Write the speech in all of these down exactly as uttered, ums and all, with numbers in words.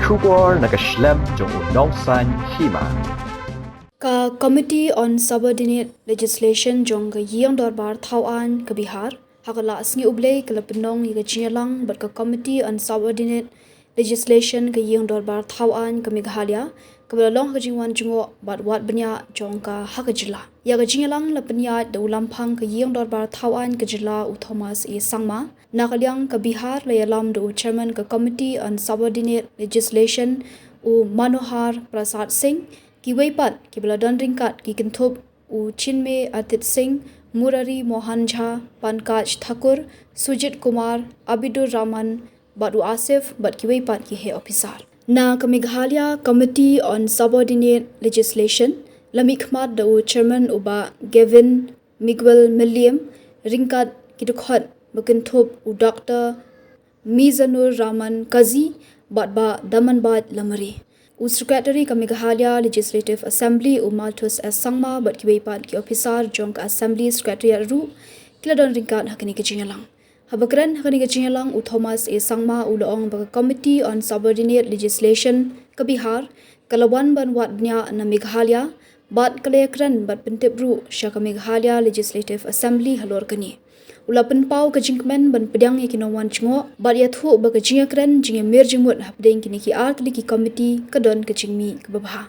Khubor na ka shlem jong u nongsaiñ hima. Ka Committee on Subordinate Legislation jong ka Ïing Dorbar Thaw Aiñ ka Bihar ha ka la sngi U Blei ka la pynlong ïa ka jingïalang bad ka Committee on Subordinate Legislation ka Ïing Dorbar Thaw Aiñ ka Meghalaya, kaba la long ha ka jingwan jngoh bad wad bniah jong ka ha ka jylla. Ïa ka jingïalang la pynïaid da u Lamphang ka Ïing Dorbar Thaw Aiñ ka jylla u Thomas A Sangma. Na ka liang ka Bihar la ïalam da u Chairman ka Committee on Subordinate Legislation u Manohar Prasad Singh, kiwei pat kiba la don ryngkat ki kynthup u Chinmay Atit Singh, Murari Mohan Jha, Pankaj Thakur, Sujit Kumar, Abidur Rahman, bad u Asif bad kiwei pat ki heh ophisar. Na ka Meghalaya Committee on Subordinate Legislation la mihkhmat da u Chairman u Bah Gavin Miguel Mylliem ryngkat ki dkhot ba kynthup u Doktor Mizanur Rahman Kazi bad Bah Damanbait Lamare. U Secretary ka Meghalaya Legislative Assembly u Malthus S Sangma bad kiwei pat ki ophisar jong ka Assembly Secretariat ruh ki la don ryngkat ha kane ka jingïalang. Haba kren ha kane ka jingïalang u Thomas A Sangma u la ong ba ka Committee on Subordinate Legislation ka Bihar ka la wan ban wad bniah na Meghalaya bad ka la ïakren bad pyntip ruh sha ka Meghalaya Legislative Assembly halor kane. U la pynpaw ka jingkmen ban pdiang ïa ki nongwan jngoh bad ïathuh ba ka jingïakren jingïamir jingmut hapdeng kine ki artylli ki committee ka don ka jingmih kaba bha.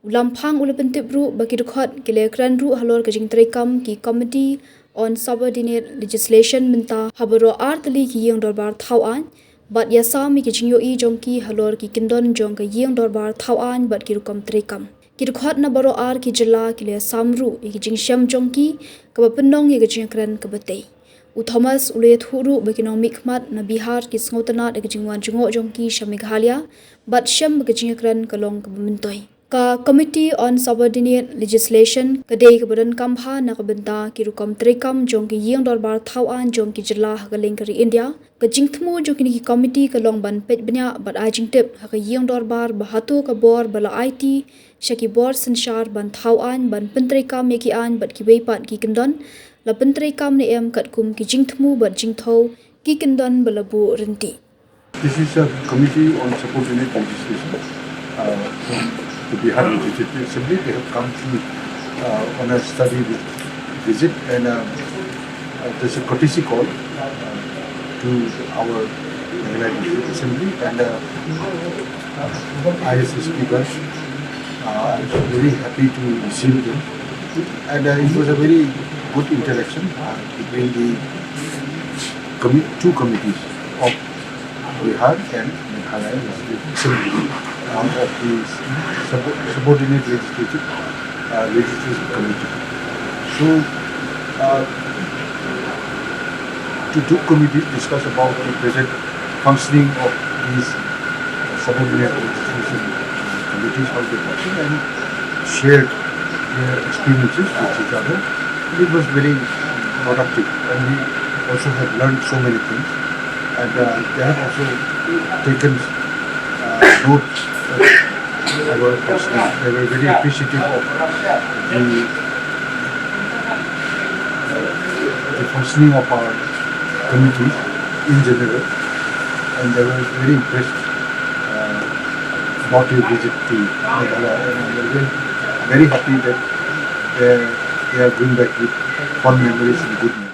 U Lamphang u la pyntip ruh ba ki dkhot ki la ïakren ruh halor ka jingtreikam ki Committee on Subordinate Legislation mynta ha baroh artylli ki ïing dorbar thaw aiñ bad ïasam ïa ki jingïohi jong ki halor ki kyndon jong ka ïing dorbar thaw aiñ bad ki rukom treikam. Ki dkhot na baroh ar ki jylla ki la ïasam ruh ïa ki jingshem jong ki kaba pynlong ïa ka jingïakren kaba tei. U Thomas u la ïathuh ruh ba ki nongmihkhmat na Bihar ki sngewtynnad ïa ka jingwan jngoh jong ki sha Meghalaya bad shem ba ka jingïakren ka long kaba myntoi. Ka Committee on Subordinate Legislation ka dei kaba donkam bha na ka bynta ki rukom treikam jong ki ïing dorbar thaw aiñ jong ki jylla ha ka liang ka ri India. Ka jingthmu jong kine ki committee ka long ban peit bniah bad ai jingtip ha ka ïing dorbar ba hato ka bor ba la aiti sha ki bor synshar ban thaw aiñ ban pyntreikam ïa ki aiñ bad kiwei pat ki kyndon la pyntreikam ne em katkum ki jingthmu bad jingthew ki kyndon ba la buh ryntih. This is a committee on subordinate legislation, uh, from the Bihar Legislative Assembly. They have come to, uh, on a study vi-, visit and, uh, uh, there's a courtesy call, uh, to our Meghalaya District Assembly and, uh, uh, I S S P branch. Uh, I'm very happy to receive them. And, uh, it was a very good interaction, uh, between the commi-, two committees of Bihar and Meghalaya Legislative Assembly, uh, of the sub-, subordinate legislative, uh, legislative committee. So, uh, the two committees discuss about the present functioning of these subordinate legislation committees, how they function, and shared their experiences with each other. It was very productive, and we also have learned so many things. And, uh, they have also taken, uh, notes of our functioning. They were very appreciative of the, the functioning of our committees in general, and they were very impressed, uh, about your visit to Meghalaya, and they were very, very happy that they, they are going back with fond memories and good memories.